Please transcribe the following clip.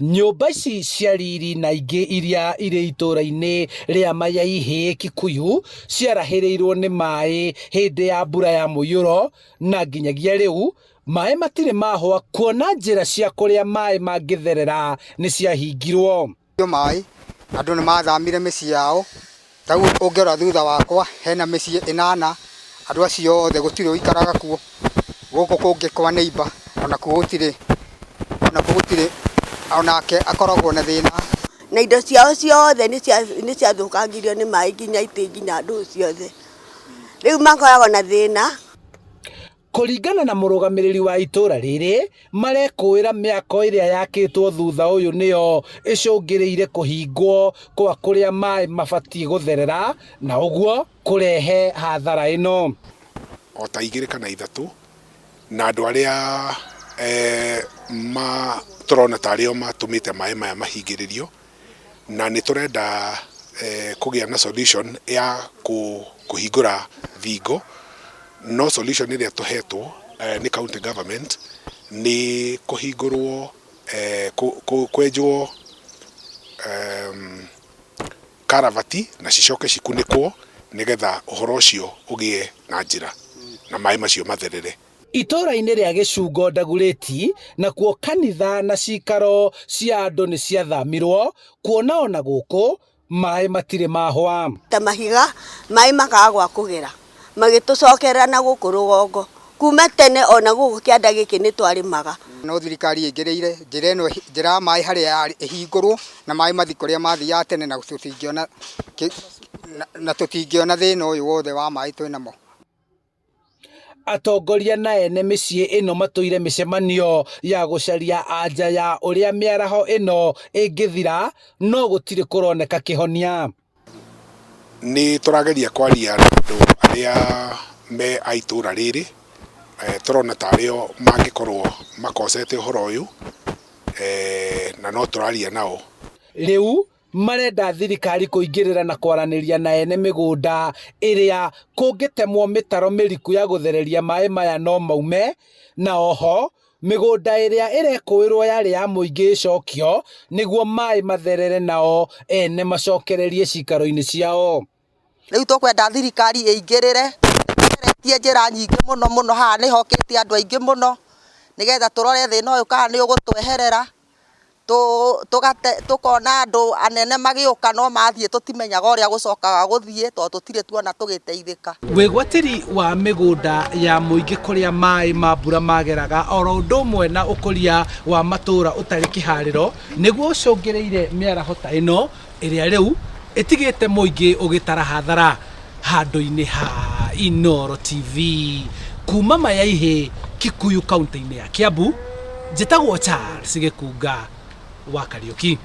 Nyũmba ici cia riri na ingĩ iria irĩ itũũra-inĩ rĩa Mayaihĩ Kikuyu ciarahĩrĩirwo nĩ maĩ hĩndĩ ya mbura ya mũiyũro na nginyagia rĩu maĩ matirĩ mahũa kuona njĩra cia kũrĩa maĩ mangĩtherera nĩ ciahingirwo. Maĩ, andũ nĩ mathamire mĩciĩ yao, ta rĩu ũngĩrora thutha wakwa hena mĩciĩ ĩnana, andũ acio othe gũtirĩ ũikaraga kuo, gũkũ kũngĩ kwa neighbour onakuo gũtirĩ, onakuo gũtirĩ, onake akoragwo na thĩna. Na indo ciao ciothe nĩ ciathũkangirio nĩ maĩ nginya itĩ nginya ndũ ciothe, rĩu makoragwo na thĩna. Kũringana na mũrũgamĩrĩri wa itũra rĩrĩ, marekũĩra mĩako ĩrĩa yakĩtwo thutha ũyũ nĩyo ĩcũngĩrĩire kũhingwo kwa kũrĩa maĩ mabatiĩ gũtherera na ũguo kũrehe hathara ĩno. O ta igĩrĩ kana ithatũ, na andũ arĩa ma tũrona tarĩ o matũmĩte maĩ maya mahingĩrĩrio, na nĩ tũrenda kũgĩa na solution ya kũhingũra thingo, no solution ĩrĩa tũhetwo nĩ county government nĩ kũhingũrwo, kwenjwo karavati na cicoke cikunĩkwo nĩgetha ũhoro ũcio ũgĩe na njĩra na maĩ macio matherere. Itũũra-inĩ rĩa Gĩcungo Ndagurĩti nakuo kanitha na ciikaro cia andũ nĩ ciathamirwo kuona ona gũkũ maĩ matirĩ mahwa. Ta mahiga maĩ makaga gwa kũgera magĩtũcokerera na gũkũ rũgongo kuma tene ona gũkũ kĩanda gĩkĩ nĩ twarĩmaga. No thirikari ĩingĩrĩire njĩra ĩno, njĩra ya maĩ harĩa yarĩ ĩhingũrwo na maĩ mathiĩ kũrĩa mathiaga tene na tũtingĩona, na tũtingĩona thĩna ũyũ wothe wa maĩ twĩnamo. Atongoria na ene mĩciĩ ĩno matũire mĩcemanio ya gũcaria anja ya ũrĩa mĩaraho ĩno ĩngĩthira no gũtirĩ kũroneka kĩhonia. Nĩ tũrageria kwaria na andũ arĩa me a itũra rĩrĩ, tũrona tarĩ o mangĩkorwo makocete ũhoro ũyũ, na no tũraria nao. Rĩu Marenda thirikari kũingĩrĩra na kwaranĩria na ene mĩgũnda ĩrĩa kũngĩtemwo mĩtaro mĩriku ya gũthereria maĩ maya no maume, na oho mĩgũnda ĩrĩa ĩrekũĩrwo yarĩ ya mũingĩ ĩcokio nĩguo maĩ matherere nao ene macokererie cikaro-inĩ ciao. Rĩu tũkwenda thirikari ĩingĩrĩre, ĩgeretie njĩra nyingĩ mũno mũno, haha nĩ hokĩte andũ aingĩ mũno, nĩgetha tũrore thĩna ũyũ kana nĩ ũgũtweherera. Tũkona andũ anene magĩũka no mathiĩ tũtimenyaga ũrĩa gũcokaga gũthiĩ tondũ tũtirĩ tuona tũgĩteithĩka. Wĩgwatĩri wa mĩgũnda ya mũingĩ kũrĩa maĩ ma mbura mageraga oro ũndũ ũmwe na ũkũria wa matũũra ũtarĩ kĩharĩro nĩguo ũcũngĩrĩire mĩaraho ta ĩno ĩrĩa rĩu ĩtigĩte mũingĩ ũgĩtara hathara handũ-inĩ ha Inooro TV. Kuma Mayaihĩ, Kikuyu kauntĩ-inĩ ya Kiambu, njĩtagwo Charles Gĩkunga wa Kariũki.